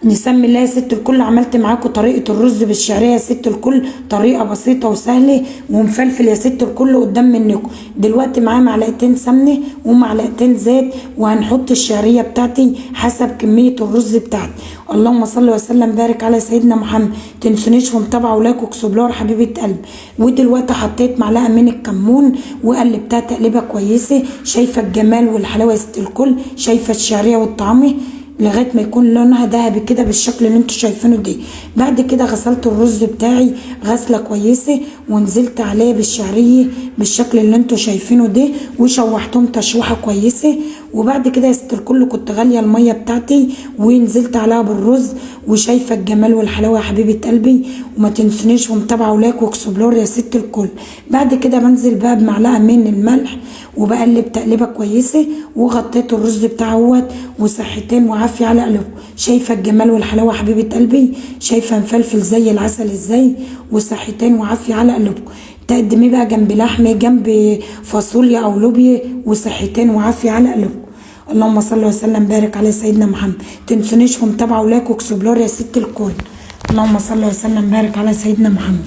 نسمي الله يا ست الكل. عملت معاكم طريقة الرز بالشعرية يا ست الكل، طريقة بسيطة وسهلة ومفلفل يا ست الكل قدام منكم. دلوقتي معايا معلقتين سمنة ومعلقتين زيت، وهنحط الشعرية بتاعتي حسب كمية الرز بتاعتي. اللهم صل وسلم بارك على سيدنا محمد. تنسونيش في متابعة و like و explore حبيبة قلبي. ودلوقتي حطيت معلقة من الكمون وقلبتها تقليبة كويسة. شايفة الجمال والحلاوة يا ست الكل، شايفة الشعرية والطعمة لغاية ما يكون لونها ذهبي كده بالشكل اللي انتوا شايفينه ده. بعد كده غسلت الرز بتاعي غسله كويسة ونزلت عليه بالشعريه بالشكل اللي انتوا شايفينه ده، وشوحتهم تشويحه كويسة. وبعد كده يا ست الكل كنت غالية المية بتاعتي ونزلت عليها بالرز، وشايفه الجمال والحلاوه يا حبيبه قلبي. وما تنسونيش في متابعه و like و explore يا ست الكل. بعد كده بنزل بقى بمعلقه من الملح وبقلب تقليبه كويسة، وغطيت الرز بتاعه اهوت، وصحتين وعافيه على قلبه. شايفه الجمال والحلاوه حبيبه قلبي، شايفه مفلفل زي العسل ازاي، وصحتين وعافيه على قلبه. تقدميه بقى جنب لحمه، جنب فاصوليا او لوبيا، وصحتين وعافيه على قلبكم. اللهم صل وسلم بارك على سيدنا محمد. تنسونيش في متابعه و like و explore يا ست الكل. اللهم صل وسلم بارك على سيدنا محمد.